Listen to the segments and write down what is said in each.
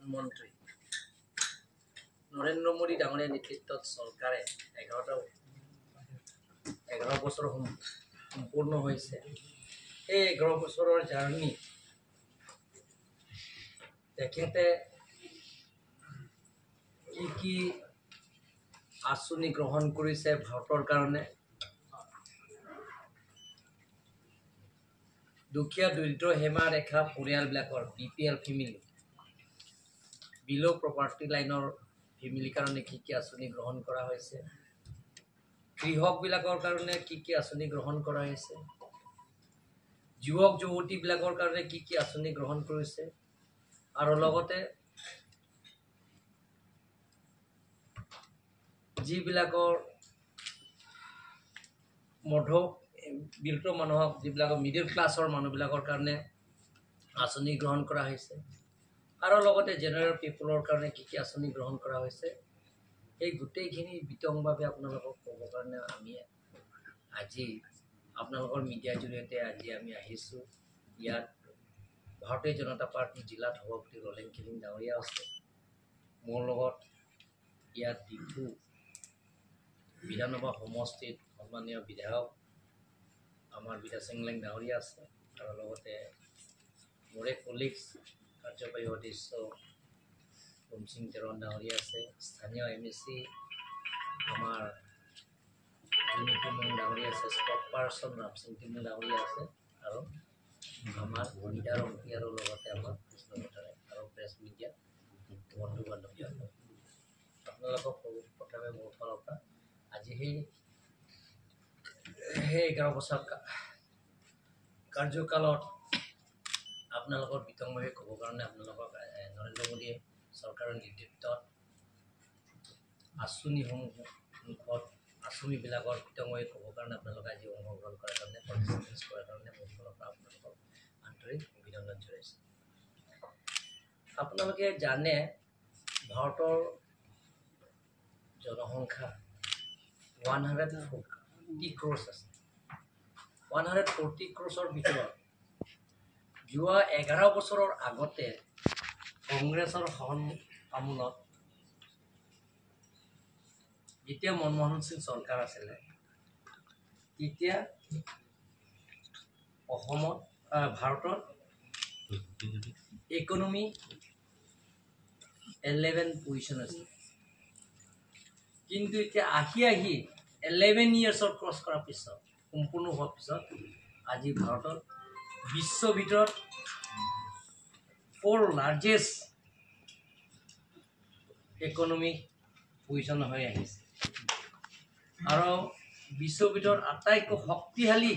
প্ৰধানমন্ত্ৰী নৰেন্দ্ৰ মোদী ডাঙৰীয়াৰ নেতৃত্বত চৰকাৰে 11 বছৰ সম্পূৰ্ণ হৈছে। এই 11 বছৰৰ জাৰ্ণি তেখেতে কি কি আঁচনি গ্ৰহণ কৰিছে ভাৰতৰ কাৰণে, দুখীয়া দৰিদ্ৰ সীমা ৰেখা পৰিয়ালবিলাকৰ BPL family, বিল' প্ৰপাৰ্টি লাইনৰ ফেমিলিৰ কাৰণে কি কি আঁচনি গ্ৰহণ কৰা হৈছে, কৃষকবিলাকৰ কাৰণে কি কি আঁচনি গ্ৰহণ কৰা হৈছে, যুৱক যুৱতীবিলাকৰ কাৰণে কি কি আঁচনি গ্ৰহণ কৰিছে, আৰু লগতে যিবিলাকৰ মধ্য বিত্ত মানুহক, যিবিলাকৰ মিডিল ক্লাছৰ মানুহবিলাকৰ কাৰণে আঁচনি গ্ৰহণ কৰা হৈছে, আৰু লগতে জেনেৰেল পিপুলৰ কাৰণে কি কি আঁচনি গ্ৰহণ কৰা হৈছে, এই গোটেইখিনি বিতংভাৱে আপোনালোকক ক'বৰ কাৰণে আমি আজি আপোনালোকৰ মিডিয়াৰ জৰিয়তে আজি আমি আহিছোঁ। ইয়াত ভাৰতীয় জনতা পাৰ্টীৰ জিলাত সভাপতি ৰলেন খিলিং ডাঙৰীয়া আছে, মোৰ লগত ইয়াত ডিফু বিধানসভা সমষ্টিত সন্মানীয় বিধায়ক আমাৰ বিদা চেংলেং ডাঙৰীয়া আছে, আৰু লগতে মোৰে কলিগছ কাৰ্যবাহী সদস্য ৰোমসিং তেৰণ ডাঙৰীয়া আছে, স্থানীয় MAC আমাৰ জুনি তিমুং ডাঙৰীয়া আছে, স্পক পাৰ্চন ৰামসিং তিমুং ডাঙৰীয়া আছে, আৰু আমাৰ লিডাৰ আৰু লগতে আমাৰ কৃষ্ণ ভট্টৰায় আৰু প্ৰেছ মিডিয়া বন্ধু বান্ধৱীসকল, আপোনালোকক প্ৰথমে মোৰ ফালৰ পৰা আজি সেই 11 বছৰ কাৰ্যকালত আপোনালোকৰ বিতংভাৱে ক'বৰ কাৰণে আপোনালোকক নৰেন্দ্ৰ মোদীয়ে চৰকাৰৰ নেতৃত্বত আঁচনিসমূহ মুখত আঁচনিবিলাকৰ বিতংভাৱে ক'বৰ কাৰণে আপোনালোকে আজি অংশগ্ৰহণ কৰাৰ কাৰণে, পাৰ্টিচিপেণ্ট কৰাৰ কাৰণে মোৰ ফালৰ পৰা আপোনালোকক আন্তৰিক অভিনন্দন জনাইছোঁ। আপোনালোকে জানে ভাৰতৰ জনসংখ্যা 140 ক্ৰ'ৰ্ছ আছে। 140 ক্ৰ'ৰ্ছৰ ভিতৰত যোৱা 11 বছৰৰ আগতে কংগ্ৰেছৰ শাসন আমোলত যেতিয়া মনমোহন সিং চৰকাৰ আছিলে, তেতিয়া অসমত ভাৰতত ইকনমি 11 পজিশ্যন আছিল, কিন্তু এতিয়া আহি আহি 11 ইয়াৰ্ছৰ ক্ৰছ কৰাৰ পিছত, সম্পূৰ্ণ হোৱাৰ পিছত আজি ভাৰতত বিশ্বৰ ভিতৰত 4 লাৰ্জেষ্ট ইকনমিক পজিশ্যন হৈ আহিছে, আৰু বিশ্বৰ ভিতৰত আটাইতকৈ শক্তিশালী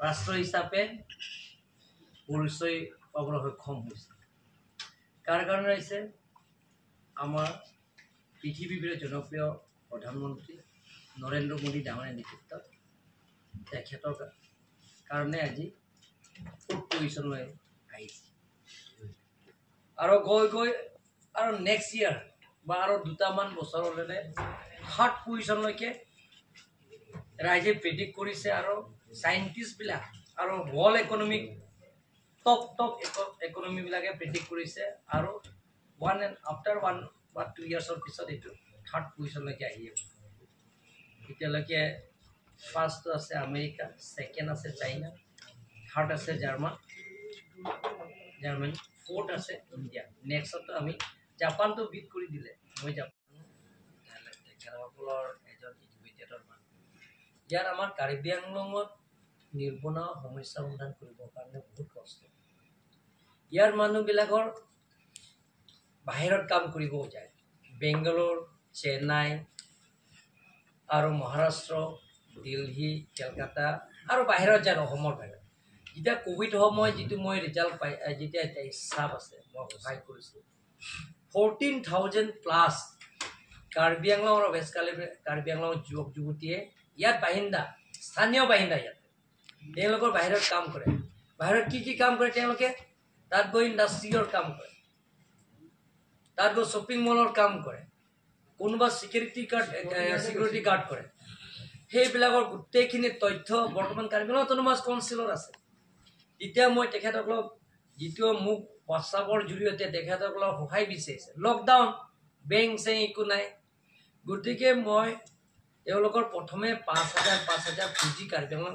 ৰাষ্ট্ৰ হিচাপে পৰিচয় পাবলৈ সক্ষম হৈছে। কাৰ কাৰণে হৈছে? আমাৰ পৃথিৱীৰ ভিতৰত জনপ্ৰিয় প্ৰধানমন্ত্ৰী নৰেন্দ্ৰ মোদী ডাঙৰীয়াৰ নেতৃত্বত তেখেতৰ কাৰণে আজি 4th পজিশ্যনলৈ আহিছে। আৰু গৈ গৈ আৰু নেক্সট ইয়াৰ বা আৰু দুটামান বছৰলৈ 3rd পজিশ্যনলৈকে ৰাইজে প্ৰেডিক্ট কৰিছে, আৰু চাইণ্টিষ্টবিলাক আৰু ৱৰ্ল্ড ইকনমিক টপ টপ ইকনমিবিলাকে প্ৰেডিক্ট কৰিছে, আৰু ওৱান এণ্ড আফটাৰ 1 বা 2 ইয়াৰ্ছৰ পিছত এইটো 3rd পজিশ্যনলৈকে আহি যাব। এতিয়ালৈকে ফাৰ্ষ্টটো আছে আমেৰিকা, ছেকেণ্ড আছে চাইনা, থাৰ্ড আছে জাৰ্মানী, ফ'ৰ্থ আছে ইণ্ডিয়া। নেক্সটতো আমি জাপানটো বিট কৰি দিলে। মই জাপান তেখেতসকলৰ এজন এডুকেটেডৰ মানুহ। ইয়াত আমাৰ কাৰ্বি আংলঙত নিবনুৱা সমস্যা সমাধান কৰিবৰ কাৰণে বহুত কষ্ট। ইয়াৰ মানুহবিলাকৰ বাহিৰত কাম কৰিব যায়, বেংগালোৰ, চেন্নাই আৰু মহাৰাষ্ট্ৰ, দিল্লী, কেলকাতা আৰু বাহিৰত যায়, অসমৰ বাহিৰত। যেতিয়া ক'ভিড সময় যিটো মই ৰিজাল্ট পাই, যেতিয়া এটা হিচাপ আছে মই সহায় কৰিছোঁ, 14,000 প্লাছ কাৰ্বি আংলং আৰু ৱেষ্ট কাৰ্বি আংলঙৰ যুৱক যুৱতীয়ে ইয়াত বাসিন্দা, স্থানীয় বাসিন্দা, ইয়াত তেওঁলোকৰ বাহিৰত কাম কৰে। বাহিৰত কি কি কাম কৰে তেওঁলোকে? তাত গৈ ইণ্ডাষ্ট্ৰিৰ কাম কৰে, তাত গৈ শ্বপিং মলৰ কাম কৰে, কোনোবা চিকিউৰিটি গাৰ্ড কৰে। সেইবিলাকৰ গোটেইখিনি তথ্য বৰ্তমান কাৰ্বি আংলং অট'নমাছ কাউন্সিলত আছে। তেতিয়া মই তেখেতসকলক যিটো মোক হোৱাটছআপৰ জৰিয়তে তেখেতসকলক সহায় বিচাৰিছে। লকডাউন, বেংক চেংক একো নাই, গতিকে মই তেওঁলোকৰ প্ৰথমে 5,000 5,000 পুঁজি কাৰ্বি আংলং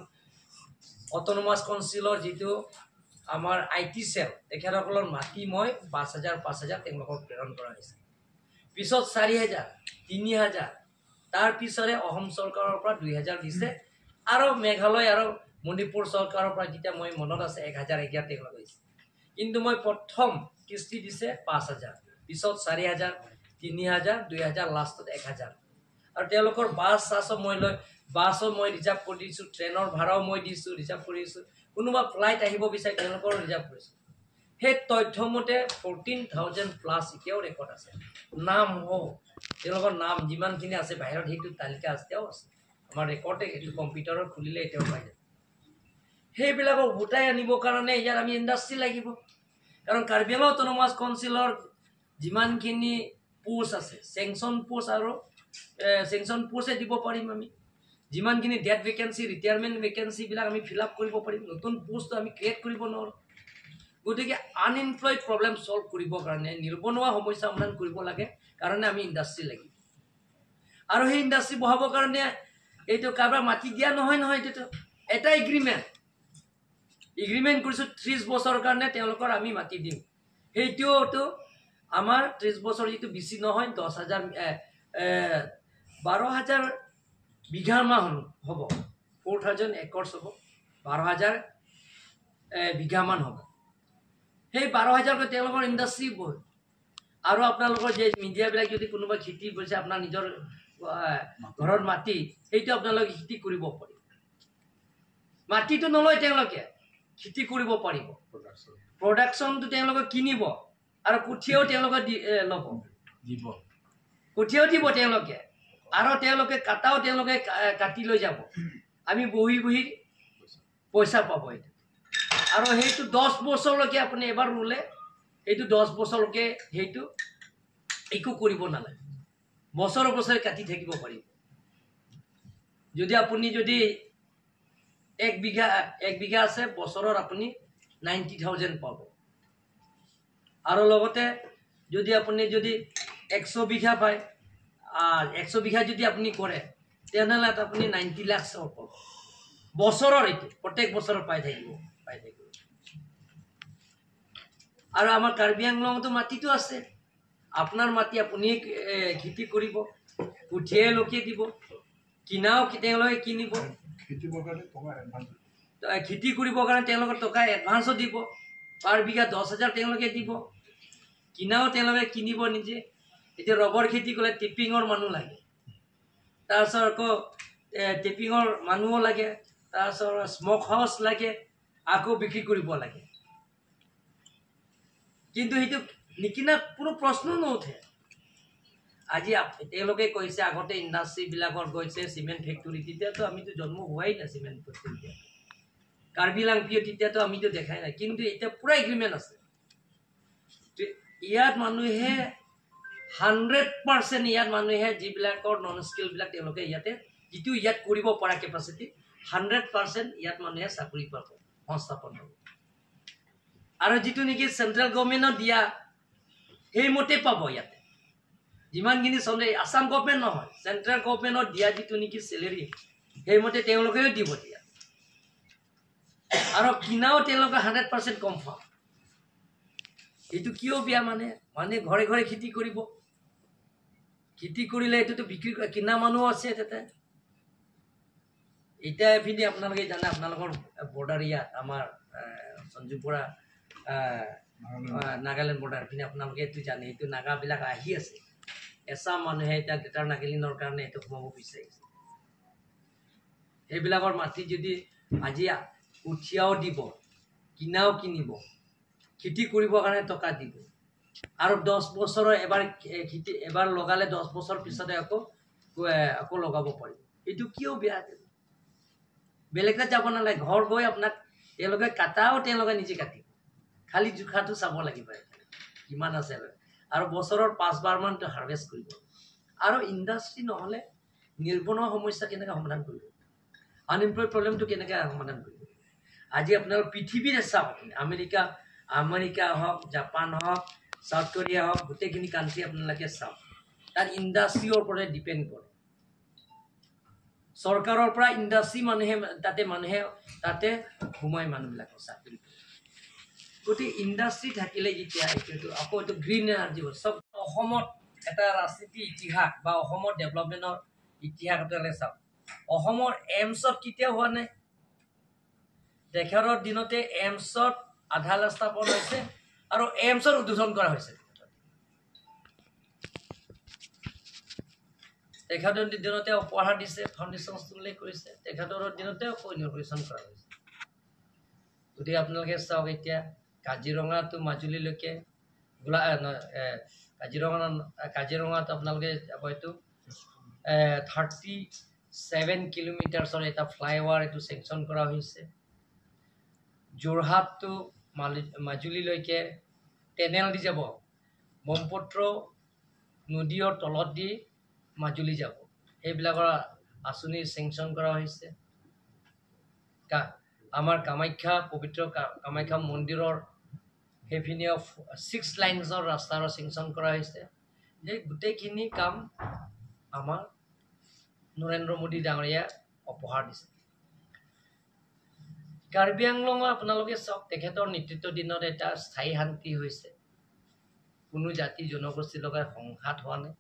অট'নমাছ কাউন্সিলৰ যিটো আমাৰ I T cell, তেখেতসকলৰ মাটি মই 5,000 5,000 তেওঁলোকক প্ৰেৰণ কৰা হৈছে। পিছত 4,000, 3,000, তাৰ পিছৰে অসম চৰকাৰৰ পৰা 2,000 দিছে আৰু মেঘালয় আৰু মণিপুৰ চৰকাৰৰ পৰা যেতিয়া মই মনত আছে 1,000 1,000 তেওঁলোকে দিছে। কিন্তু মই প্ৰথম কিস্তি দিছে 5,000, পিছত 4,000, 3,000, 2,000, লাষ্টত 1,000। আৰু তেওঁলোকৰ বাছ চাছো মই লৈ, বাছো মই ৰিজাৰ্ভ কৰি দিছোঁ, ট্ৰেইনৰ ভাড়াও মই দিছোঁ, ৰিজাৰ্ভ কৰি দিছোঁ। কোনোবা ফ্লাইট আহিব বিচাৰে তেওঁলোকৰো ৰিজাৰ্ভ কৰিছোঁ। সেই তথ্যমতে 14,000 প্লাছ এতিয়াও ৰেকৰ্ড আছে, নাম হওক তেওঁলোকৰ নাম যিমানখিনি আছে বাহিৰত সেইটো তালিকা আছে, এতিয়াও আছে আমাৰ ৰেকৰ্ডে, সেইটো কম্পিউটাৰত খুলিলে এতিয়াও পাই যায়। সেইবিলাকক উভতাই আনিবৰ কাৰণে ইয়াত আমি ইণ্ডাষ্ট্ৰি লাগিব, কাৰণ কাৰ্বি আংলং অট'নমাছ কাউন্সিলৰ যিমানখিনি পোষ্ট আছে, চেংচন পোষ্ট আৰু চেংচন পোষ্টে দিব পাৰিম আমি, যিমানখিনি ডেথ ভেকেঞ্চি, ৰিটায়াৰমেণ্ট ভেকেঞ্চিবিলাক আমি ফিল আপ কৰিব পাৰিম, নতুন পোষ্টটো আমি ক্ৰিয়েট কৰিব নোৱাৰোঁ। গতিকে আনএমপ্লয়ড প্ৰব্লেম ছল্ভ কৰিবৰ কাৰণে, নিবনুৱা সমস্যা সমাধান কৰিব লাগে কাৰণে আমি ইণ্ডাষ্ট্ৰি লাগিব। আৰু সেই ইণ্ডাষ্ট্ৰি বহাবৰ কাৰণে এইটো কাৰোবাৰ মাটি দিয়া নহয় নহয়, এইটোতো এটা এগ্ৰিমেণ্ট কৰিছোঁ 30 বছৰৰ কাৰণে তেওঁলোকৰ আমি মাটি দিম। সেইটোতো আমাৰ 30 বছৰ যিটো বেছি নহয়, 10,000 12,000 বিঘামান হ'ব, 4,000 একৰ্ছ হ'ব, 12,000 বিঘামান হ'ব। সেই 12,000কৈ তেওঁলোকৰ ইণ্ডাষ্ট্ৰি বহ। আৰু আপোনালোকৰ যে মিডিয়াবিলাক যদি কোনোবা খেতি কৰিছে আপোনাৰ নিজৰ ঘৰত মাটি, সেইটো আপোনালোকে খেতি কৰিব পাৰিব। মাটিটো নলয় তেওঁলোকে, খেতি কৰিব পাৰিব, প্ৰডাকশ্যনটো তেওঁলোকে কিনিব আৰু কঠীয়াও তেওঁলোকে ল'ব, দিব, কঠীয়াও দিব তেওঁলোকে, আৰু তেওঁলোকে কাটাও তেওঁলোকে কাটি লৈ যাব, আমি বহি বহি পইচা পাব এইটো। আৰু সেইটো 10 বছৰলৈকে আপুনি এবাৰ ৰুলে সেইটো 10 বছৰলৈকে সেইটো একো কৰিব নালাগে, বছৰে বছৰে কাটি থাকিব পাৰিব। যদি আপুনি যদি এক বিঘা আছে, বছৰত আপুনি 90,000 পাব। আৰু লগতে যদি আপুনি যদি 100 বিঘা পায়, 100 বিঘা যদি আপুনি কৰে তেনেহ'লে আপুনি 90 লাখ পাব বছৰৰ, এইটো প্ৰত্যেক বছৰত পাই থাকিব। আৰু আমাৰ কাৰ্বি আংলঙতো মাটিটো আছে, আপোনাৰ মাটি আপুনি খেতি কৰিব, কঠীয়াই লোকে দিব, কিনাও তেওঁলোকে কিনিব, খেতি কৰিবৰ কাৰণে তেওঁলোকৰ টকা এডভান্সো দিব, পাৰ বিঘা 10,000 তেওঁলোকে দিব, কিনাও তেওঁলোকে কিনিব নিজে। এতিয়া ৰবৰ খেতি কৰিলে টিপিঙৰ মানুহ লাগে, তাৰপিছত আকৌ টিপিঙৰ মানুহো লাগে, তাৰপিছত স্মক হাউচ লাগে, আকৌ বিক্ৰী কৰিব লাগে। কিন্তু সেইটো নিকিনা কোনো প্ৰশ্ন নুঠে। আজি তেওঁলোকে কৈছে আগতে ইণ্ডাষ্ট্ৰিবিলাকত গৈছে চিমেণ্ট ফেক্টৰী, তেতিয়াতো আমিতো জন্ম হোৱাই নাই চিমেণ্ট ফেক্টৰী, কাৰ্বি লাংপিও তেতিয়াতো আমিতো দেখাই নাই, কিন্তু এতিয়া পূৰা এগ্ৰিমেণ্ট আছে। ইয়াত মানুহে 100% ইয়াত মানুহে যিবিলাকৰ নন স্কিলবিলাক তেওঁলোকে ইয়াতে যিটো ইয়াত কৰিব পৰা কেপাচিটি 100% ইয়াত মানুহে চাকৰি পাব, সংস্থাপন হ'ব। আৰু যিটো নেকি চেণ্ট্ৰেল গভৰ্ণমেণ্টত দিয়া সেইমতে পাব। ইয়াতে যিমানখিনি চলে আছাম গভৰ্ণমেণ্ট নহয়, চেণ্ট্ৰেল গভৰ্ণমেণ্টত দিয়া যিটো নেকি চেলেৰি সেইমতে তেওঁলোকেও দিব দিয়া। আৰু কিনাও তেওঁলোকে 100% কনফাৰ্ম। এইটো কিয় বেয়া, মানে মানে ঘৰে ঘৰে খেতি কৰিব, খেতি কৰিলে এইটোতো বিক্ৰী কিনা মানুহ আছে তাতে। এতিয়া এইপিনে আপোনালোকে জানে, আপোনালোকৰ বৰ্ডাৰ ইয়াত আমাৰ সঞ্জীৱ বৰা নাগালেণ্ড বৰ্ডাৰ পিনে আপোনালোকে এইটো জানে, এইটো নাগাবিলাক আহি আছে, এচাম মানুহে এতিয়া গ্ৰেটাৰ নাগালেণ্ডৰ কাৰণে এইটো সোমাব বিচাৰিছে। সেইবিলাকৰ মাটি যদি আজি কঠীয়াও দিব, কিনাও কিনিব, খেতি কৰিবৰ কাৰণে টকা দিব, আৰু 10 বছৰৰ এবাৰ খেতি এবাৰ লগালে 10 বছৰ পিছতে আকৌ আকৌ লগাব পাৰিব। এইটো কিয় বেয়া? বেলেগত যাব নালাগে, ঘৰ গৈ আপোনাক তেওঁলোকে কাটাও তেওঁলোকে নিজে কাটিব, খালি জোখাটো চাব লাগিব কিমান আছে। আৰু বছৰৰ 5 বাৰমান হাৰ্ভেষ্ট কৰিব। আৰু ইণ্ডাষ্ট্ৰি নহ'লে নিবনুৱা সমস্যা কেনেকৈ সমাধান কৰিব, আনএমপ্লয় প্ৰব্লেমটো কেনেকৈ সমাধান কৰিব? আজি আপোনাৰ পৃথিৱীৰে চাওক, আপুনি আমেৰিকা আমেৰিকা হওক, জাপান হওক, চাউথ কোৰিয়া হওক, গোটেইখিনি কাণ্ট্ৰি আপোনালোকে চাওক, তাত ইণ্ডাষ্ট্ৰীৰ ওপৰতে ডিপেণ্ড কৰে। চৰকাৰৰ পৰা ইণ্ডাষ্ট্ৰী মানুহে তাতে তাতে সোমাই মানুহবিলাকৰ চাকৰি কৰে। গতিকে ইণ্ডাষ্ট্ৰী থাকিলে যেতিয়া এইটো আকৌ এইটো গ্ৰীণ এনাৰ্জি হ'ব। চব অসমত এটা ৰাজনীতি ইতিহাস বা অসমৰ ডেভেলপমেণ্টৰ ইতিহাস আপোনালোকে চাওক। অসমৰ এইমছত কেতিয়াও হোৱা নাই। তেখেতৰ দিনতে এইমছত আধাৰ স্থাপন হৈছে আৰু এইমছত উদ্বোধন কৰা হৈছে। তেখেতৰ দিনতে উপহাৰ দিছে, ফাউণ্ডেশ্যন উল্লেখ কৰিছে, তেখেতৰ দিনতে ইনঅগ্ৰেশ্যন কৰা হৈছে। গতিকে আপোনালোকে চাওক, এতিয়া কাজিৰঙাটো মাজুলীলৈকে গোলা কাজিৰঙাত আপোনালোকে হয়তো 37 কিলোমিটাৰ্ছৰ এটা ফ্লাইঅভাৰ এইটো চেংচন কৰা হৈছে। যোৰহাটটো মাজুলীলৈকে টেনেল দি যাব, ব্ৰহ্মপুত্ৰ নদীৰ তলত দি মাজুলী যাব, সেইবিলাকৰ আঁচনি চেংচন কৰা হৈছে। আমাৰ কামাখ্যা পবিত্ৰ কামাখ্যা মন্দিৰৰ সেইপিনেও 6 লাইনছৰ ৰাস্তাৰো চেংচন কৰা হৈছে। এই গোটেইখিনি কাম আমাৰ নৰেন্দ্ৰ মোদী ডাঙৰীয়া উপহাৰ দিছে। কাৰ্বি আংলঙৰ আপোনালোকে চাওক, তেখেতৰ নেতৃত্বৰ দিনত এটা স্থায়ী শান্তি হৈছে, কোনো জাতি জনগোষ্ঠীৰ লগত সংঘাত হোৱা নাই।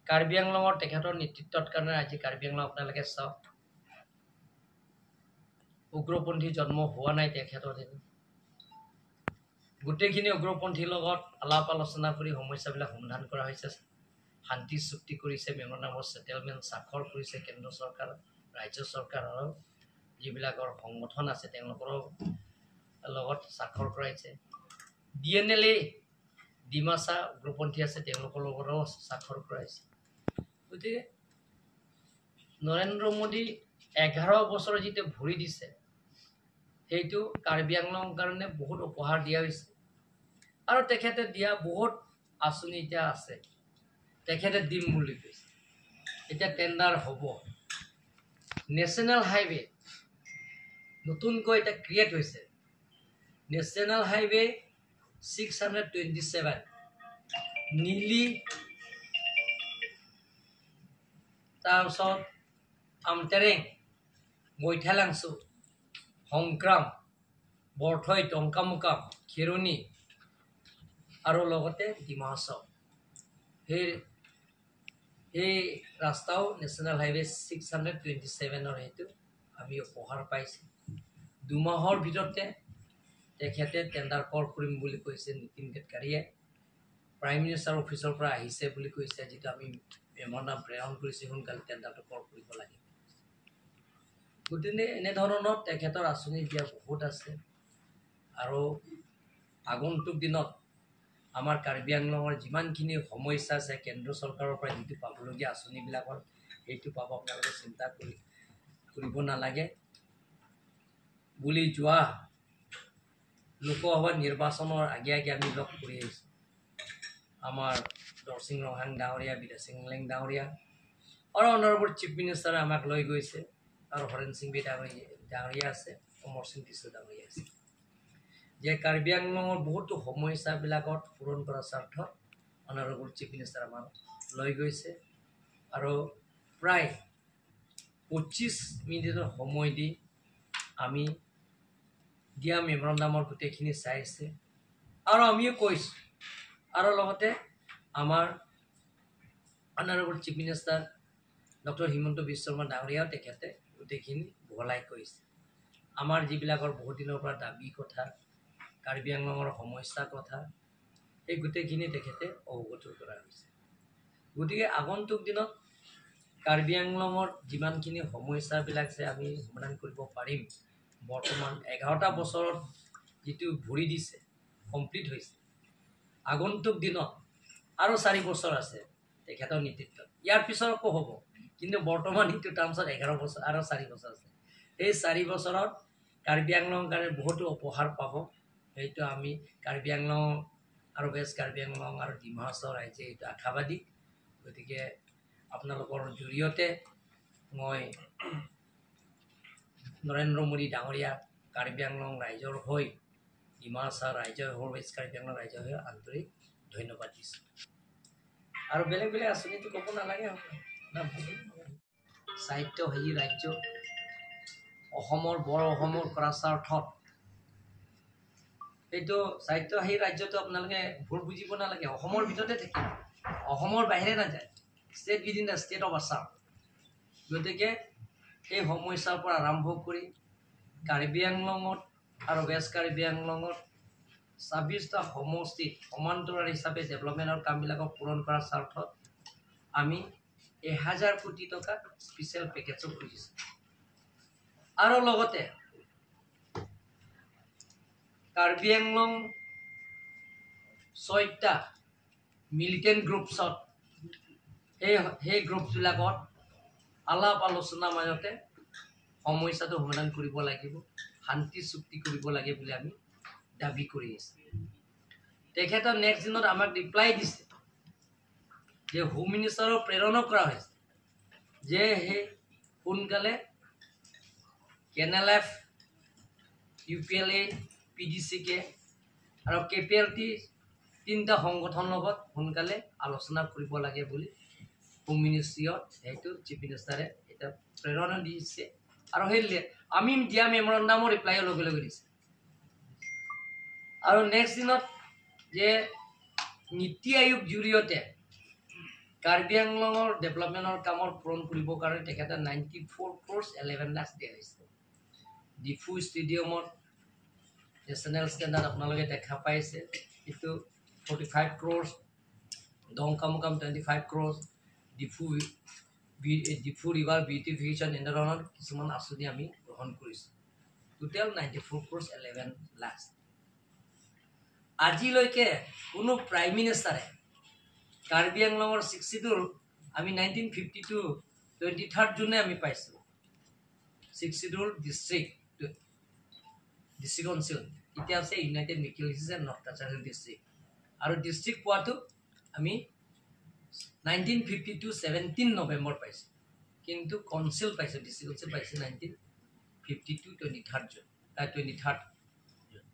কাৰ্বি আংলঙৰ তেখেতৰ নেতৃত্বত কাৰণে আজি কাৰ্বি আংলং আপোনালোকে চাওক, উগ্ৰপন্থী জন্ম হোৱা নাই তেখেতৰ দিনত। গোটেইখিনি উগ্ৰপন্থীৰ লগত আলাপ আলোচনা কৰি সমস্যাবিলাক সমাধান কৰা হৈছে, শান্তি চুক্তি কৰিছে, মেমৰেণ্ডাম অফ ছেটেলমেণ্ট স্বাক্ষৰ কৰিছে কেন্দ্ৰ চৰকাৰ, ৰাজ্য চৰকাৰ আৰু যিবিলাকৰ সংগঠন আছে তেওঁলোকৰো লগত স্বাক্ষৰ কৰাইছে। DNLA Dimasa উগ্ৰপন্থী আছে তেওঁলোকৰ লগতো স্বাক্ষৰ কৰাইছে। গতিকে নৰেন্দ্ৰ মোদী 11 বছৰ যিটো ভৰি দিছে, সেইটো কাৰ্বি আংলং কাৰণে বহুত উপহাৰ দিয়া হৈছে। আৰু তেখেতে দিয়া বহুত আঁচনি এতিয়া আছে, তেখেতে দিম বুলি কৈছে, এতিয়া টেণ্ডাৰ হ'ব। নেশ্যনেল হাইৱে নতুনকৈ এতিয়া ক্ৰিয়েট হৈছে, নেশ্যনেল হাইৱে 627 নীলি, তাৰপিছত আমটেৰেং, বৈঠালাংচু, সংক্ৰাম, বৰথৈ, টংকামুকাম, খেৰণি আৰু লগতে ডিমা হাছাও, সেই ৰাস্তাও নেশ্যনেল হাইৱে 627ৰ সেইটো আমি উপহাৰ পাইছোঁ। 2 মাহৰ ভিতৰতে তেখেতে টেণ্ডাৰ কল কৰিম বুলি কৈছে নীতিন গাডকাৰীয়ে। প্ৰাইম মিনিষ্টাৰ অফিচৰ পৰা আহিছে বুলি কৈছে, যিটো আমি মেমৰেণ্ডাম প্ৰেৰণ কৰিছোঁ, সোনকালে টেণ্ডাৰটো কল কৰিব লাগে। গতিকে এনেধৰণৰ তেখেতৰ আঁচনি দিয়া বহুত আছে। আৰু আগন্তুক দিনত আমাৰ কাৰ্বি আংলঙৰ যিমানখিনি সমস্যা আছে, কেন্দ্ৰ চৰকাৰৰ পৰা যিটো পাবলগীয়া আঁচনিবিলাকৰ সেইটো পাব, আপোনালোকে চিন্তা কৰিব নালাগে বুলি যোৱা লোকসভা নিৰ্বাচনৰ আগে আগে আমি লগ কৰি আহিছোঁ। আমাৰ দৰচিং ৰংহাং ডাঙৰীয়া, বিৰাচিং লেং ডাঙৰীয়া আৰু অনাৰেবল চিফ মিনিষ্টাৰে আমাক লৈ গৈছে, আৰু হৰেণ সিং বি ডাঙৰীয়া আছে, অমৰ সিং টিছো ডাঙৰীয়া আছে, যে কাৰ্বি আংলঙৰ বহুতো সমস্যাবিলাকত পূৰণ কৰাৰ স্বাৰ্থত অনাৰেবল চিফ মিনিষ্টাৰ আমাক লৈ গৈছে। আৰু প্ৰায় 25 মিনিটৰ সময় দি আমি দিয়া মেমৰেণ্ডামৰ গোটেইখিনি চাইছে আৰু আমিও কৈছোঁ। আৰু লগতে আমাৰ honourable chief minister doctor Himanta Biswa Sarma ডাঙৰীয়াও তেখেতে গোটেইখিনি বহলাই কৈছে। আমাৰ যিবিলাকৰ বহুত দিনৰ পৰা দাবী কথা, কাৰ্বি আংলঙৰ সমস্যাৰ কথা, এই গোটেইখিনি তেখেতে অৱগত কৰা হৈছে। গতিকে আগন্তুক দিনত কাৰ্বি আংলঙৰ যিমানখিনি সমস্যাবিলাক যে আমি সমাধান কৰিব পাৰিম, বৰ্তমান 11টা বছৰত যিটো ভৰি দিছে কমপ্লিট হৈছে, আগন্তুক দিনত আৰু 4 বছৰ আছে তেখেতৰ নেতৃত্বত, ইয়াৰ পিছত আকৌ হ'ব, কিন্তু বৰ্তমান সেইটো টাৰ্মছত 11 বছৰ আৰু 4 বছৰ আছে। এই 4 বছৰত কাৰ্বি আংলং কাৰণে বহুতো উপহাৰ পাব, সেইটো আমি কাৰ্বি আংলং আৰু ৱেষ্ট কাৰ্বি আংলং আৰু ডিমা হাছাও ৰাইজে এইটো আশাবাদী। গতিকে আপোনালোকৰ জৰিয়তে মই নৰেন্দ্ৰ মোদী ডাঙৰীয়া কাৰ্বি আংলং ৰাইজৰ হৈ ডিমাচা ৰাইজৰ হৈ, ৱেষ্ট কাৰ্বি আংলং ৰাইজৰ হৈ আন্তৰিক ধন্যবাদ দিছোঁ। আৰু বেলেগ বেলেগ আঁচনিটো ক'ব নালাগে। স্বায়ত্তশাসী ৰাজ্য অসমৰ বৰ অসমৰ কৰা স্বাৰ্থত এইটো স্বায়ত্তশাসী ৰাজ্যটো আপোনালোকে ভুল বুজিব নালাগে, অসমৰ ভিতৰতে থাকিব, অসমৰ বাহিৰে নাযায়। State within the state of Assam. গতিকে সেই সমস্যাৰ পৰা আৰম্ভ কৰি কাৰ্বি আংলঙত আৰু ৱেষ্ট কাৰ্বি আংলঙত 26টা সমষ্টিত সমান্তৰাল হিচাপে ডেভেলপমেণ্টৰ কামবিলাকক পূৰণ কৰাৰ স্বাৰ্থত আমি 1000 কোটি টকা স্পেচিয়েল পেকেজো খুজিছোঁ। আৰু লগতে কাৰ্বি আংলং 6টা মিলিটেণ্ট গ্ৰুপছত সেই গ্ৰুপবিলাকত আলাপ আলোচনাৰ মাজতে সমস্যাটো সমাধান কৰিব লাগিব, শান্তি চুক্তি কৰিব লাগে বুলি আমি দাবী কৰি আছোঁ। তেখেতৰ নেক্সট দিনত আমাক ৰিপ্লাই দিছে যে হোম মিনিষ্টাৰৰ প্ৰেৰণো কৰা হৈছে যে সেই সোনকালে কেএনএলএফ, ইউপিএলএ, পিডিচিকে আৰু কেপিএলটি 3টা সংগঠনৰ লগত সোনকালে আলোচনা কৰিব লাগে বুলি হোম মিনিষ্ট্ৰীত সেইটো চিফ মিনিষ্টাৰে এতিয়া প্ৰেৰণা দিছে। আৰু সেই আমি দিয়া মেমৰেণ্ডামৰ ৰিপ্লাইও লগে লগে দিছে। আৰু নেক্সট দিনত যে নীতি আয়োগ জৰিয়তে কাৰ্বি আংলঙৰ ডেভেলপমেণ্টৰ কামৰ পূৰণ কৰিবৰ কাৰণে তেখেতে 94 crores 11 lakhs দিয়া হৈছে। ডিফু ষ্টেডিয়ামত নেশ্যনেল ষ্টেণ্ডাৰ্ড আপোনালোকে দেখা পাইছে, সেইটো 45 crores, Dongkamukam 25 crores, Diphu river beautification এনেধৰণৰ কিছুমান আঁচনি আমি গ্ৰহণ কৰিছোঁ। Total 94 crores 11 lakhs। আজিলৈকে কোনো প্ৰাইম মিনিষ্টাৰে কাৰ্বি আংলঙৰ 62 আমি 1952 23 জুনে আমি পাইছোঁ 62 ডিষ্ট্ৰিক্ট কাউন্সিল, এতিয়া আছে United Mikir Hills and North Cachar Hill district. আৰু ডিষ্ট্ৰিক্ট পোৱাটো আমি 1952 17 নৱেম্বৰ পাইছোঁ, কিন্তু কাউন্সিল পাইছোঁ, ডিষ্ট্ৰিক্ট কাউন্সিল পাইছোঁ 1952 23 জুন 23 জুন।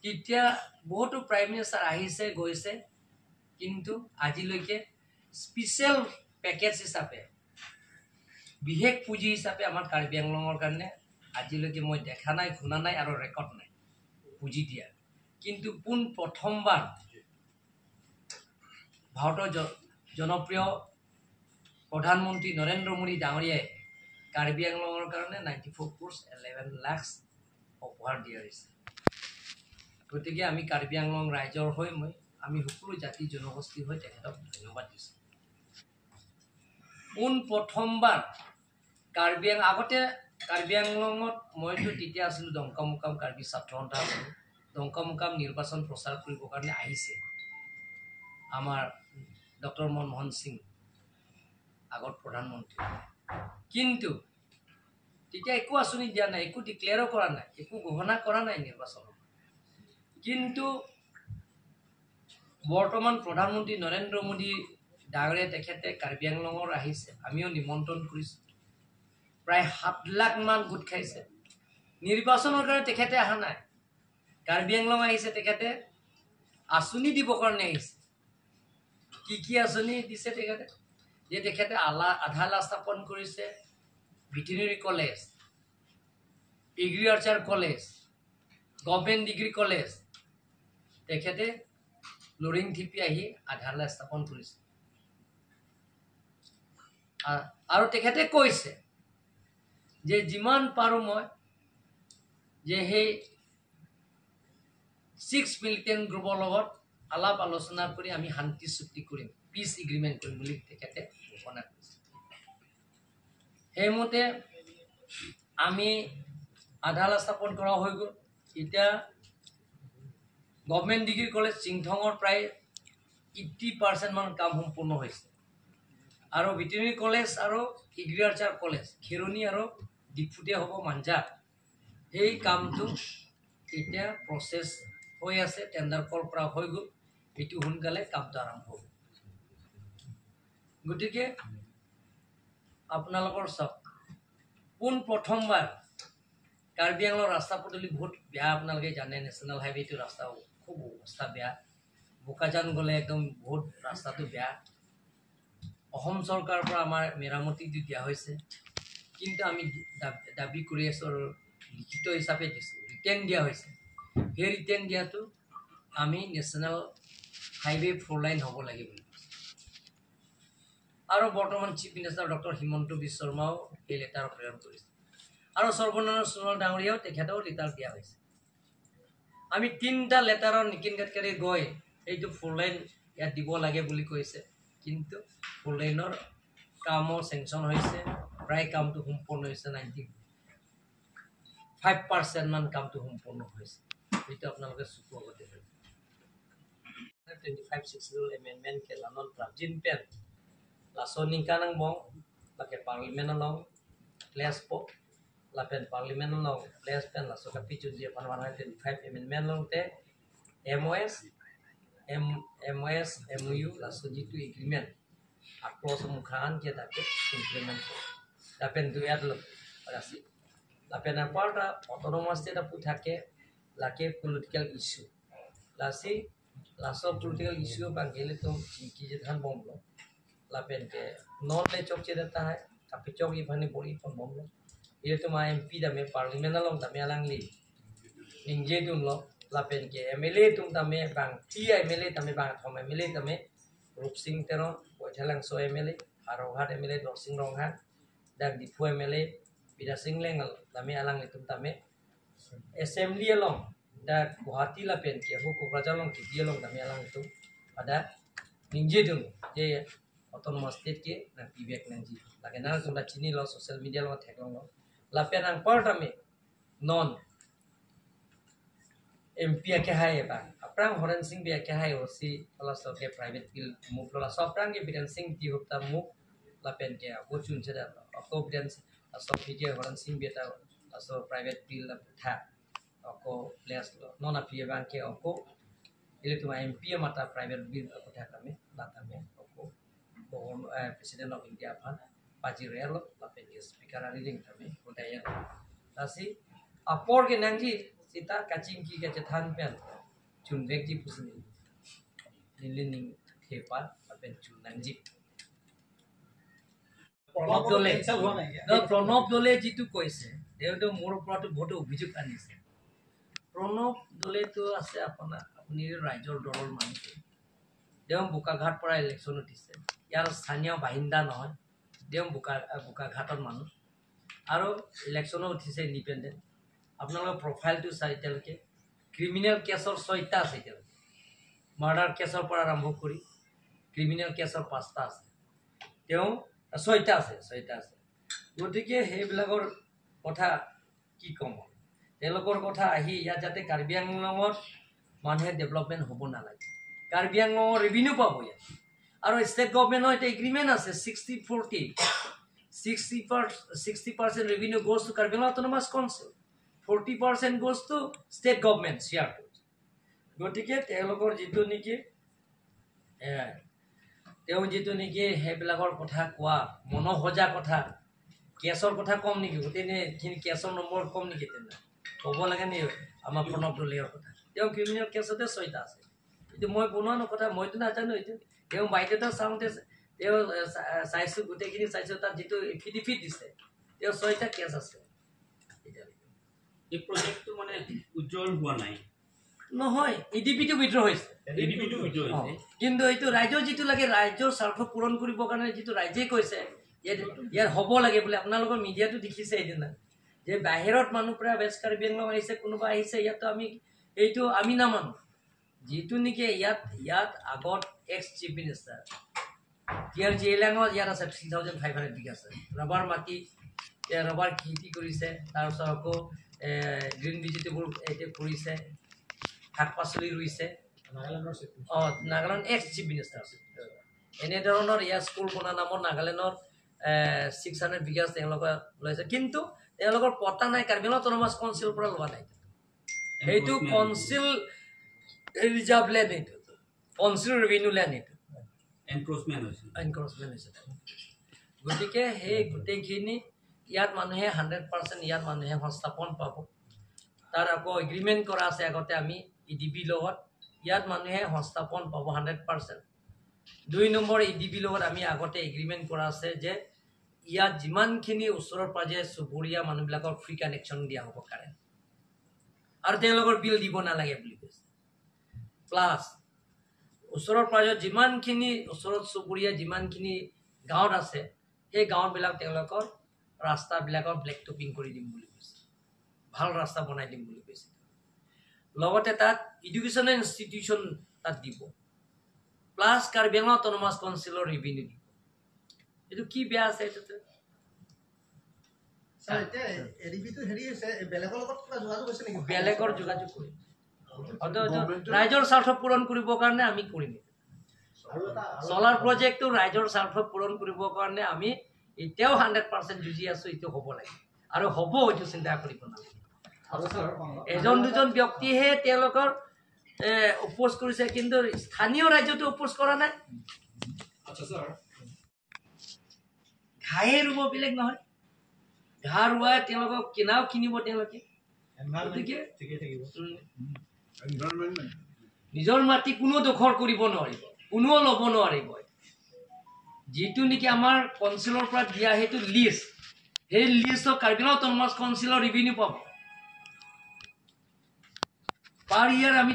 তেতিয়া বহুতো প্ৰাইম মিনিষ্টাৰ আহিছে গৈছে, কিন্তু আজিলৈকে স্পেচিয়েল পেকেজ হিচাপে বিশেষ পুঁজি হিচাপে আমাৰ কাৰ্বি আংলঙৰ কাৰণে আজিলৈকে মই দেখা নাই, শুনা নাই আৰু ৰেকৰ্ড নাই পুঁজি দিয়া। কিন্তু পোন প্ৰথমবাৰ ভাৰতৰ জনপ্ৰিয় প্ৰধানমন্ত্ৰী নৰেন্দ্ৰ মোদী ডাঙৰীয়াই কাৰ্বি আংলঙৰ কাৰণে 94 crores 11 lakhs উপহাৰ দিয়া হৈছে। গতিকে আমি কাৰ্বি আংলং ৰাইজৰ হৈ আমি সকলো জাতি জনগোষ্ঠীৰ হৈ তেখেতক ধন্যবাদ দিছোঁ। পোন প্ৰথমবাৰ কাৰ্বি আং আগতে কাৰ্বি আংলঙত মইতো তেতিয়া আছিলোঁ ডংকামুকাম কাৰ্বি ছাত্ৰ সন্থা আছিলোঁ, ডংকামুকাম নিৰ্বাচন প্ৰচাৰ কৰিবৰ কাৰণে আহিছে আমাৰ ডক্টৰ মনমোহন সিং আগত প্ৰধানমন্ত্ৰী। কিন্তু তেতিয়া একো আঁচনি দিয়া নাই, একো ডিক্লেয়াৰো কৰা নাই, একো ঘোষণা কৰা নাই নিৰ্বাচনত। কিন্তু বৰ্তমান প্ৰধানমন্ত্ৰী নৰেন্দ্ৰ মোদী ডাঙৰীয়া তেখেতে কাৰ্বি আংলঙৰ আহিছে, আমিও নিমন্ত্ৰণ কৰিছোঁ, প্ৰায় 7 লাখমান গোট খাইছে। নিৰ্বাচনৰ কাৰণে তেখেতে অহা নাই, কাৰ্বি আংলং আহিছে তেখেতে আঁচনি দিবৰ কাৰণে আহিছে। কি কি আঁচনি দিছে তেখেতে? যে তেখেতে আধাৰশিলা স্থাপন কৰিছে veterinary college, agriculture college, government degree college, তেখেতে লৰিং থিপি আহি আধাৰশিলা স্থাপন কৰিছে। আৰু তেখেতে কৈছে যে যিমান পাৰোঁ মই যে সেই 6 মিলিটেণ্ট গ্ৰুপৰ লগত আলাপ আলোচনা কৰি আমি শান্তি চুক্তি কৰিম, পিচ এগ্ৰিমেণ্ট কৰিম বুলি তেখেতে ঘোষণা কৰিছে। সেইমতে আমি আধাৰশিলা স্থাপন কৰা হৈ গ'ল। এতিয়া গভমেণ্ট ডিগ্ৰী কলেজ চিংথঙৰ প্ৰায় 80% মান কাম সম্পূৰ্ণ হৈছে। আৰু ভেটেৰিনেৰী কলেজ আৰু এগ্ৰিকালচাৰ কলেজ খেৰণি আৰু ডিফুতে হ'ব মাঞ্জা, সেই কামটো এতিয়া প্ৰচেছ হৈ আছে, টেণ্ডাৰ কল কৰা হৈ গ'ল, এইটো সোনকালে কামটো আৰম্ভ হ'ব। গতিকে আপোনালোকৰ চাওক, পোন প্ৰথমবাৰ কাৰ্বি আংলং ৰাস্তা পদূলি বহুত বেয়া, আপোনালোকে জানে। নেশ্যনেল হাইৱেটো ৰাস্তা খুব অৱস্থা বেয়া। বোকাজান গ'লে একদম বহুত ৰাস্তাটো বেয়া। অসম চৰকাৰৰ পৰা আমাৰ মেৰামতিটো দিয়া হৈছে, কিন্তু আমি দাবী কৰি আছোঁ আৰু লিখিত হিচাপে দিছোঁ, ৰিটাৰ্ণ দিয়া হৈছে। সেই ৰিটাৰ্ণ দিয়াটো আমি নেশ্যনেল হাইৱে 4 লাইন হ'ব লাগে বুলি কৈছোঁ। আৰু বৰ্তমান chief minister doctor Himanta Biswa শৰ্মাও সেই লেটাৰ প্ৰেৰণ কৰিছে আৰু সৰ্বানন্দ সোণোৱাল ডাঙৰীয়াও তেখেতেও লেটাৰ দিয়া হৈছে। আমি 3টা লেটাৰৰ নীতিন গাডকাৰী গৈ এইটো 4 লাইন ইয়াত দিব লাগে বুলি কৈছে, কিন্তু 4 লাইনৰ কামো চেংচন হৈছে, প্ৰায় কামটো সম্পূৰ্ণ হৈছে, 95% মান কামটো সম্পূৰ্ণ হৈছে। সেইটো আপোনালোকে চকু আগতে হৈছে। 25 schedule amendment ke lanon prabjin pen laso ningkanang bong lake parliament long place po lapen parliament long place pen laso ka pichun je pan 125 amendment long te MOS M MOS MOU laso jitu agreement across mukhan ke take implement lapen du ad lo rasi lapen aparta autonomous te pu thake lake political issue lasi laso political issue bangele to chinki je dhan bomb lo lapen ke non le chok che data hai kapi chok i phani bori phon bomb lo ye to ma MP da me parliament along da me alang li ningje dum lo lapen ke MLA tum da me bang ti MLA da me bang thom MLA da me Rup Singh Teron Boithalang so MLA Haroghat MLA Dorsing Ronghan dang Diphu MLA Bida Singh Lengal da me alang li tum da me assembly along da Guwahati lapen ke ho Kokrajhar long ki long da me alang tu ada ningje dum je autonomous state ke na pibek nangji lage na tum da chini lo social media lo thek long lapen ang part ame non MP ke hai ba aprang Horen Singh bi ke hai osi plus ke private bill move lo so aprang ke Biren Singh ti hopta move lapen ke ako chun cheda ako Biren so ke Horen Singh bi ta so private bill la tha ako place lo non api bang ke ako ile tuma MP mata private bill ako tha kame lata me ako president of India phan paji relo lapen ke speaker ari ding thame kodaya lasi apor ke nangji sita kaching ki ke than pen chun bek ji pusni nilining thepa lapen chun nangji Pranab দলে প্ৰণৱ দলে যিটো কৈছে তেওঁতো মোৰ ওপৰতো বহুত অভিযোগ আনিছে। প্ৰণৱ দলেতো আছে আপোনাৰ, আপুনি ৰাইজৰ দলৰ মানুহ, তেওঁ বোকাঘাট পৰা ইলেকশ্যন উঠিছে, ইয়াৰ স্থানীয় বাসিন্দা নহয়, তেওঁ বোকাঘাটৰ মানুহ আৰু ইলেকশ্যনো উঠিছে ইণ্ডিপেণ্ডেণ্ট। আপোনালোকৰ প্ৰফাইলটো চাই এতিয়ালৈকে ক্ৰিমিনেল কেছৰ 6টা আছে, এতিয়ালৈকে মাৰ্ডাৰ কেছৰ পৰা আৰম্ভ কৰি ক্ৰিমিনেল কেছৰ 5টা আছে, তেওঁ 6টা আছে, 6টা আছে। গতিকে সেইবিলাকৰ কথা কি ক'ম, তেওঁলোকৰ কথা আহি ইয়াত যাতে কাৰ্বি আংলঙত মানুহে ডেভেলপমেণ্ট হ'ব নালাগে, কাৰ্বি আংলঙৰ ৰেভিনিউ পাব ইয়াত। আৰু ষ্টেট গভমেণ্টৰ এতিয়া এগ্ৰিমেণ্ট আছে 60-40, 60% revenue goes to Karbi Anglong autonomous council, 40% goes to state government শ্বেয়াৰটো। গতিকে তেওঁলোকৰ যিটো নেকি তেওঁ যিটো নেকি সেইবিলাকৰ কথা কোৱা মনসজা কথা, কেছৰ কথা কম নেকি, গোটেইখিনি কেছৰ নম্বৰ কম নেকি, তেনে ক'ব লাগে নি আমাৰ প্ৰণৱ দলেৰ কথা। তেওঁ ক্ৰিমিনেল কেছতে 6টা আছে, এইটো মই বনোৱা কথা, মইতো নাজানো এইটো। তেওঁ বাইদেউটা চাওঁতে তেওঁ চাইছোঁ, গোটেইখিনি চাইছোঁ, তাত যিটো এফিডেভিট দিছে তেওঁ 6টা কেছ আছে। এই প্ৰজেক্টটো মানে উজ্জ্বল হোৱা নাই, নহয় এডিপিটো উইড্ৰ হৈছে, কিন্তু এইটো ৰাইজৰ যিটো লাগে, ৰাইজৰ স্বাৰ্থ পূৰণ কৰিবৰ কাৰণে যিটো ৰাইজে কৈছে ইয়াত হ'ব লাগে বুলি। আপোনালোকৰ মিডিয়াটো দেখিছে সেইদিনা যে বাহিৰত মানুহ প্ৰায় ৱেষ্ট কাৰ্বি আংলং আহিছে, কোনোবা আহিছে, ইয়াততো আমি এইটো আমি নামানো। যিটো নেকি ইয়াত ইয়াত আগত ex chief minister T R জিলাঙত ইয়াত আছে 3500 বিঘা আছে ৰাবাৰ মাটি, ৰাবাৰ খেতি কৰিছে, তাৰপিছত আকৌ গ্ৰীণ ভেজিটেবল এতিয়া কৰিছে, শাক পাচলি ৰুইছে। অঁ, নাগালেণ্ড এক্স চিফ মিনিষ্টাৰ আছে। এনেধৰণৰ ইয়াত স্কুল বনা নামৰ নাগালেণ্ডৰ 600 বিঘা তেওঁলোকে লৈছে, কিন্তু তেওঁলোকৰ পতা নাই, কাৰ্বি আংলং অট'নমাছ কাউন্সিলৰ পৰা লোৱা নাই। সেইটো কাউন্সিল ৰিজাৰ্ভ লেণ্ড, এইটো কাউন্সিল ৰেভিনিউ লেণ্ড, এইটো এনক্ৰচমেণ্ট হৈছে, এনক্ৰচমেণ্ট হৈছে। গতিকে সেই গোটেইখিনি ইয়াত মানুহে 100% ইয়াত মানুহে সংস্থাপন পাব। তাৰ আকৌ এগ্ৰিমেণ্ট কৰা আছে আগতে আমি ই ডি বিৰ লগত, ইয়াত মানুহে সংস্থাপন পাব 100%। 2 নম্বৰ ই ডি বিৰ লগত আমি আগতে এগ্ৰিমেণ্ট কৰা আছে যে ইয়াত যিমানখিনি ওচৰৰ পাজৰে চুবুৰীয়া মানুহবিলাকৰ ফ্ৰী কানেকশ্যন দিয়া হ'ব কাৰেণ্ট, আৰু তেওঁলোকৰ বিল দিব নালাগে বুলি কৈছে। প্লাছ ওচৰৰ পাজৰত যিমানখিনি ওচৰত চুবুৰীয়া যিমানখিনি গাঁৱত আছে, সেই গাঁৱতবিলাক তেওঁলোকৰ ৰাস্তাবিলাকৰ ব্লেক টপিং কৰি দিম বুলি কৈছে, ভাল ৰাস্তা বনাই দিম বুলি কৈছে। লগতে তাত এডুকেশ্যনেল ইনষ্টিটিউশ্যন তাত দিব, প্লাছ কাৰ্বি আংলং অট'নমাছ কাউন্সিলৰ ৰেভিনিউ দিব। এইটো কি বেয়া আছে এইটোতে? বেলেগৰ যোগাযোগ কৰিম, ৰাইজৰ স্বাৰ্থ পূৰণ কৰিবৰ কাৰণে আমি কৰিম। চলাৰ প্ৰজেক্টটো ৰাইজৰ স্বাৰ্থ পূৰণ কৰিবৰ কাৰণে আমি এতিয়াও 100% যুঁজি আছোঁ। এইটো হ'ব লাগে আৰু হ'ব, এইটো চিন্তা কৰিব নালাগে। এজন দুজন ব্যক্তিহে তেওঁলোকৰ অপ'জ কৰিছে, কিন্তু স্থানীয় ৰাজ্যটো অপ'জ কৰা নাই। ঘাঁহে ৰুব বেলেগ নহয়, ঘাঁহ ৰোৱাই তেওঁলোকক কিনাও কিনিব তেওঁলোকে। গতিকে নিজৰ মাটি কোনো দখল কৰিব নোৱাৰিব, কোনেও ল'ব নোৱাৰিব। যিটো নেকি আমাৰ কাউন্সিলৰ পৰা দিয়া সেইটো লিষ্ট, সেই লিষ্টত কাৰ্বি আংলং অট'নমাছ কাউন্সিলৰ ৰেভিনিউ পাব। পাৰ ইয়াৰ আমি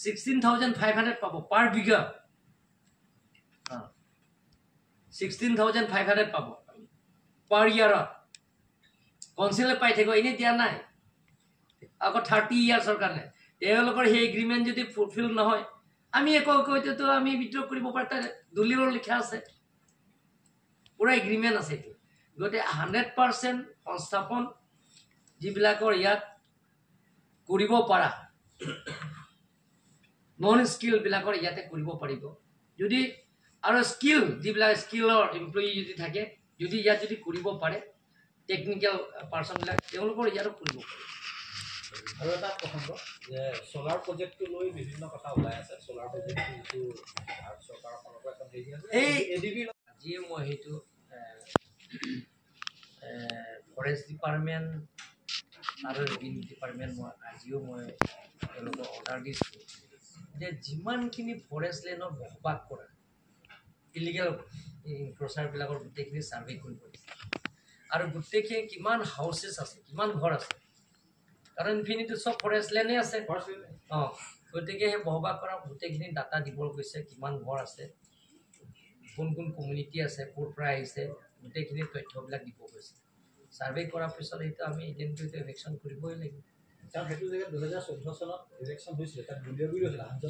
16,500 পাব পাৰ বিঘা, 16,500 পাব পাৰ ইয়াৰত। কাউন্সিলে পাই থাকিব, এনেই দিয়া নাই। আকৌ 30 ইয়াৰ্ছৰ কাৰণে তেওঁলোকৰ সেই এগ্ৰিমেণ্ট যদি ফুলফিল নহয়, আমি একো একোতো আমি বিদ্ৰোহ কৰিব পাৰোঁ। তাত দলিলৰ লিখা আছে, পূৰা এগ্ৰিমেণ্ট আছে এইটো। গতিকে 100% সংস্থাপন যিবিলাকৰ ইয়াত কৰিব পৰা নন স্কিলবিলাকৰ ইয়াতে কৰিব পাৰিব। যদি আৰু স্কিল যিবিলাক স্কিলৰ এমপ্লয়ী যদি থাকে, যদি ইয়াত যদি কৰিব পাৰে টেকনিকেল পাৰ্চনবিলাক, তেওঁলোকৰ ইয়াতো কৰিব পাৰিব। আৰু এটা প্ৰসংগ যে চ'লাৰ প্ৰজেক্টটো লৈ বিভিন্ন কথা ওলাই আছে। চ'লাৰ প্ৰজেক্টটো যিটো ভাৰত চৰকাৰৰ ফালৰ পৰা এখন হেৰি আছে, এই আজিয়ে মই সেইটো ফৰেষ্ট ডিপাৰ্টমেণ্ট আৰু ৰেভিনিউ ডিপাৰ্টমেণ্ট মই আজিও মই তেওঁলোকক অৰ্ডাৰ দিছোঁ যে যিমানখিনি ফৰেষ্ট লেণ্ডত বসবাস কৰা ইলিগেল ইনক্ৰচাৰবিলাকৰ গোটেইখিনি ছাৰ্ভে কৰিব দিছে, আৰু গোটেইখিনি কিমান হাউচেছ আছে, কিমান ঘৰ আছে, কাৰণ ইনফিনিটি চব ফৰেষ্ট লেণ্ডেই আছে। অঁ, গতিকে সেই বসবাস কৰা গোটেইখিনি ডাটা দিব গৈছে, কিমান ঘৰ আছে, কোন কোন কমিউনিটি আছে, ক'ৰ পৰা আহিছে, গোটেইখিনি তথ্যবিলাক দিব গৈছে। ছাৰ্ভে কৰাৰ পিছত সেইটো আমি ইডেণ্টিটি ইভেকশ্যন কৰিবই লাগিব।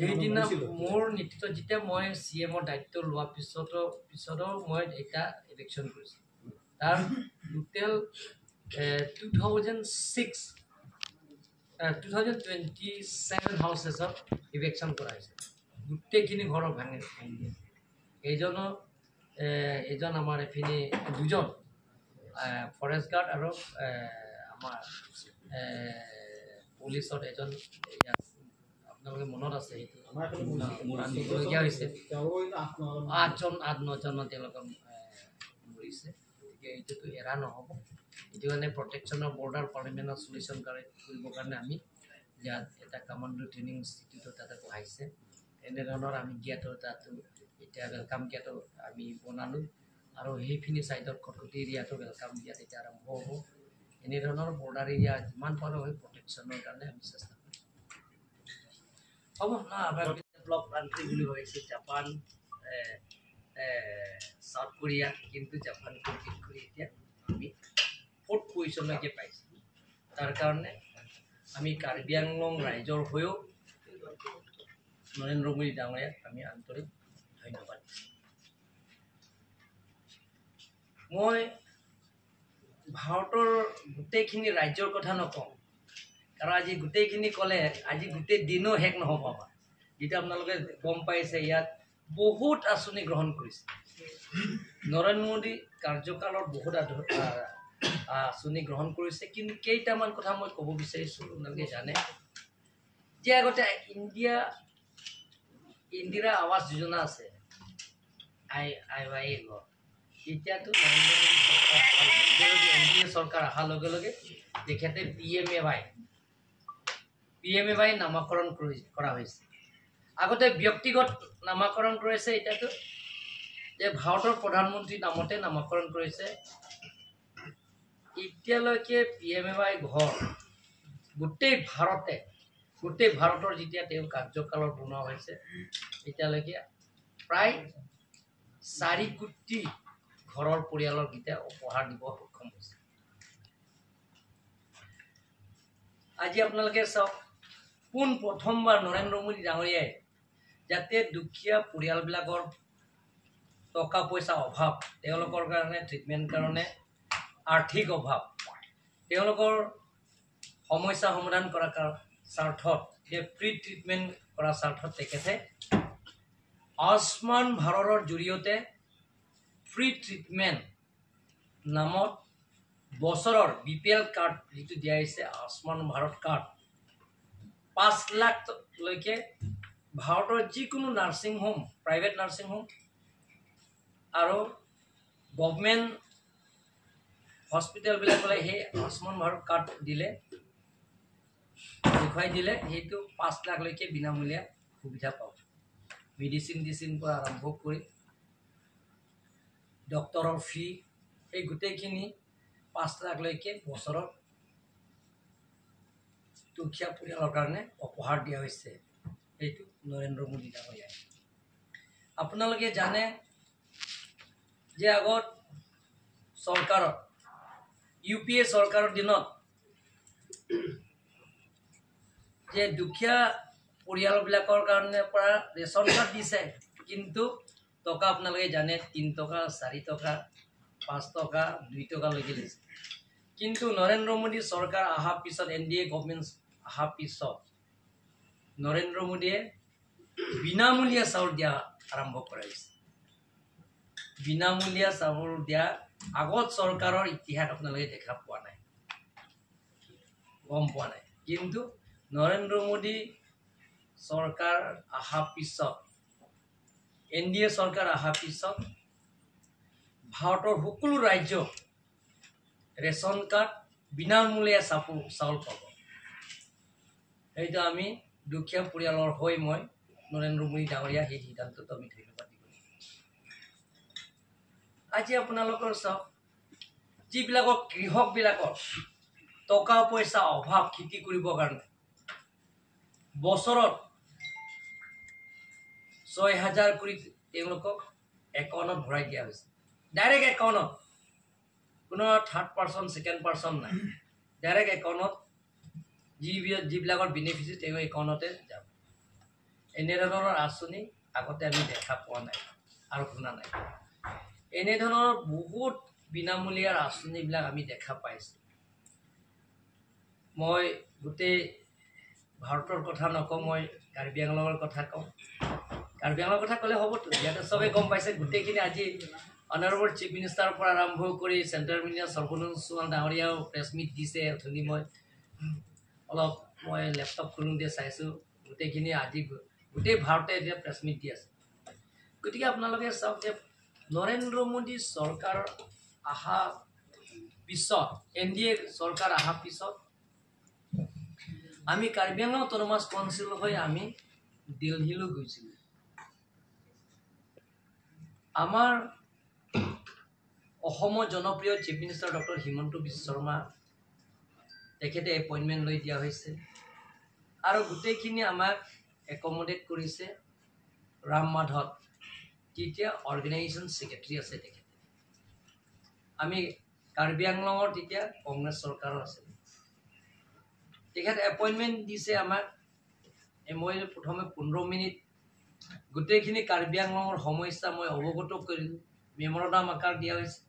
সেইদিনা মোৰ নেতৃত্বত যেতিয়া মই চি এমৰ দায়িত্ব লোৱাৰ পিছতো মই এটা ইভেকশ্যন কৰিছিলোঁ। তাৰ টোটেল 2027 হাউচেছত ইভেকশ্যন কৰা হৈছে, গোটেইখিনি ঘৰৰ ভাঙি ভাঙি দিয়ে। এজন আমাৰ এইপিনে দুজন ফৰেষ্ট গাৰ্ড আৰু আমাৰ পুলিচত এজন, ইয়াত আপোনালোকে মনত আছে সেইটো দিবলগীয়া হৈছে, 8-9জনমান তেওঁলোকৰ মৰিছে। গতিকে এইটোতো এৰা নহ'ব। এইটো কাৰণে প্ৰটেকশ্যনৰ বৰ্ডাৰ পাৰ্লিমেণ্টৰ চলিউশ্যন কৰিবৰ কাৰণে আমি ইয়াত এটা কমাণ্ডো ট্ৰেইনিং ইনষ্টিটিউটত তাতে বহাইছে। এনেধৰণৰ আমি গিয়াটো তাতো এতিয়া welcome গিয়াটো আমি বনালোঁ, আৰু সেইখিনি ছাইডত খটখটি এৰিয়াটো welcome গিয়াত এতিয়া আৰম্ভ হ'ব। এনেধৰণৰ বৰ্ডাৰ এৰিয়া যিমান পাৰোঁ সেই প্ৰটেকশ্যনৰ কাৰণে আমি চেষ্টা কৰিম। হ'ব ন, আমাৰ ডেভেলপ কাণ্ট্ৰি বুলি ভাবিছে জাপান, চাউথ কোৰিয়া, কিন্তু জাপান কম্পিট কৰি এতিয়া আমি 4th পজিশ্যনলৈকে পাইছোঁ। তাৰ কাৰণে আমি কাৰ্বি আংলং ৰাইজৰ হৈও নৰেন্দ্ৰ মোদী ডাঙৰীয়াক আমি আন্তৰিক ধন্যবাদ দিছোঁ। মই ভাৰতৰ গোটেইখিনি ৰাজ্যৰ কথা নকওঁ, কাৰণ আজি গোটেইখিনি ক'লে আজি গোটেই দিনো শেষ নহ'ব আমাৰ। যেতিয়া আপোনালোকে গম পাইছে ইয়াত বহুত আঁচনি গ্ৰহণ কৰিছে নৰেন্দ্ৰ মোদী কাৰ্যকালত, বহুত আঁচনি গ্ৰহণ কৰিছে। কিন্তু কেইটামান কথা মই ক'ব বিচাৰিছোঁ, আপোনালোকে জানে যে আগতে ইন্দিৰা আৱাস যোজনা আছে, I I Y ঘৰ, এতিয়াতো নৰেন্দ্ৰ মোদী চৰকাৰ অহাৰ লগে লগে, এন ডি এ চৰকাৰ অহাৰ লগে লগে তেখেতে PMAY নামাকৰণ কৰা হৈছে। আগতে ব্যক্তিগত নামাকৰণ কৰিছে, এতিয়াতো যে ভাৰতৰ প্ৰধানমন্ত্ৰীৰ নামতে নামাকৰণ কৰিছে। এতিয়ালৈকে PMAY ঘৰ গোটেই ভাৰতৰ যেতিয়া তেওঁ কাৰ্যকালত বনোৱা হৈছে, এতিয়ালৈকে প্ৰায় 4 কোটি ঘৰৰ পৰিয়ালৰ কেইটা উপহাৰ দিব সক্ষম হৈছে। আজি আপোনালোকে চাওক, পোন প্ৰথমবাৰ নৰেন্দ্ৰ মোদী ডাঙৰীয়াই যাতে দুখীয়া পৰিয়ালবিলাকৰ টকা পইচা অভাৱ, তেওঁলোকৰ কাৰণে ট্ৰিটমেণ্ট কাৰণে আৰ্থিক অভাৱ, তেওঁলোকৰ সমস্যা সমাধান কৰাৰ স্বাৰ্থত, যে ফ্ৰী ট্ৰিটমেণ্ট কৰাৰ স্বাৰ্থত তেখেতে আয়ুষ্মান ভাৰতৰ জৰিয়তে ফ্ৰী ট্ৰিটমেণ্ট নামত বছৰৰ বি পি এল কাৰ্ড যিটো দিয়া হৈছে, আয়ুষ্মান ভাৰত কাৰ্ড, 5 লাখলৈকে ভাৰতৰ যিকোনো nursing home, private nursing home আৰু গভমেণ্ট হস্পিটেলবিলাকলৈ সেই আয়ুষ্মান ভাৰত কাৰ্ড দিলে, দেখুৱাই দিলে, সেইটো 5 লাখলৈকে বিনামূলীয়া সুবিধা পাব। মেডিচিন টিচিন পৰা আৰম্ভ কৰি ডক্তৰৰ ফি, এই গোটেইখিনি 5 লাখলৈকে বছৰত দুখীয়া পৰিয়ালৰ কাৰণে উপহাৰ দিয়া হৈছে। সেইটো নৰেন্দ্ৰ মোদী ডাঙৰীয়াই। আপোনালোকে জানে যে আগত চৰকাৰত, ইউ পি এ চৰকাৰৰ দিনত যে দুখীয়া পৰিয়ালবিলাকৰ কাৰণে পৰা ৰেচন কাৰ্ড দিছে, কিন্তু টকা আপোনালোকে জানে 3 টকা, 4 টকা, 5 টকা, 2 টকালৈকে দিছে। কিন্তু নৰেন্দ্ৰ মোদী চৰকাৰ অহাৰ পিছত, এন ডি এ গভমেণ্ট অহাৰ পিছত নৰেন্দ্ৰ মোদীয়ে বিনামূলীয়া চাউল দিয়া আৰম্ভ কৰাইছে। বিনামূলীয়া চাউল দিয়া আগত চৰকাৰৰ ইতিহাস আপোনালোকে দেখা পোৱা নাই, গম পোৱা নাই। কিন্তু নৰেন্দ্ৰ মোদী চৰকাৰ অহাৰ পিছত, এন ডি এ চৰকাৰ অহাৰ পিছত ভাৰতৰ সকলো ৰাজ্য ৰেচন কাৰ্ড বিনামূলীয়া চাউল পাব। সেইটো আমি দুখীয়া পৰিয়ালৰ হৈ মই নৰেন্দ্ৰ মোদী ডাঙৰীয়া সেই সিদ্ধান্তটো আমি ধন্যবাদ দিব লাগিব। আজি আপোনালোকৰ চাওক, যিবিলাকৰ কৃষকবিলাকৰ টকা পইচা অভাৱ খেতি কৰিবৰ কাৰণে বছৰত 6,000 কৰি তেওঁলোকক একাউণ্টত ভৰাই দিয়া হৈছে, ডাইৰেক্ট একাউণ্টত, কোনো থাৰ্ড পাৰ্চন ছেকেণ্ড পাৰ্চন নাই, ডাইৰেক্ট একাউণ্টত যিবিলাকৰ বেনিফিচিয়াৰী তেওঁ একাউণ্টতে যাব। এনেধৰণৰ আঁচনি আগতে আমি দেখা পোৱা নাই আৰু শুনা নাই। এনেধৰণৰ বহুত বিনামূলীয়া আঁচনিবিলাক আমি দেখা পাইছোঁ। মই গোটেই ভাৰতৰ কথা নকওঁ, মই কাৰ্বি আংলঙৰ কথা কওঁ। কাৰ্বি আংলঙৰ কথা ক'লে হ'বতো, ইয়াতে চবেই গম পাইছে গোটেইখিনি। আজি অনাৰেবল চিফ মিনিষ্টাৰৰ পৰা আৰম্ভ কৰি চেণ্ট্ৰেল মিনিষ্টাৰ সৰ্বানন্দ সোণোৱাল ডাঙৰীয়াও প্ৰেছ মিট দিছে। অথনি মই অলপ লেপটপ খোলোঁতে চাইছোঁ, গোটেইখিনি আজি গোটেই ভাৰতে এতিয়া প্ৰেছ মিট দি আছে। গতিকে আপোনালোকে চাওক যে নৰেন্দ্ৰ মোদী চৰকাৰ অহা পিছত, এন ডি এ চৰকাৰ অহাৰ পিছত আমি কাৰ্বি আংলং অট'নমাছ কাউন্সিল হৈ আমি দিল্লীলৈ গৈছিলোঁ। আমাৰ অসমৰ জনপ্ৰিয় chief minister doctor Himanta Biswa Sarma, তেখেতে এপইণ্টমেণ্ট লৈ দিয়া হৈছে আৰু গোটেইখিনি আমাক একমডেট কৰিছে ৰাম মাধৱ, তেতিয়া অৰ্গেনাইজেশ্যন ছেক্ৰেটাৰী আছে তেখেতে। আমি কাৰ্বি আংলঙৰ তেতিয়া কংগ্ৰেছ চৰকাৰৰ আছিল, তেখেত এপইণ্টমেণ্ট দিছে আমাক। মই প্ৰথমে 15 মিনিট গোটেইখিনি কাৰ্বি আংলঙৰ সমস্যা মই অৱগত কৰিলোঁ, মেমৰেণ্ডাম আকাৰ দিয়া হৈছে।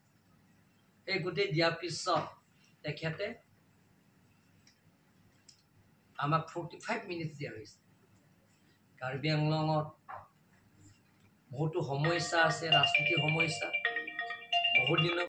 সেই গোটেই দিয়াৰ পিছত তেখেতে আমাক 45 মিনিটছ দিয়া হৈছে। কাৰ্বি আংলঙত বহুতো সমস্যা আছে, ৰাজনীতিৰ সমস্যা বহুত দিনৰ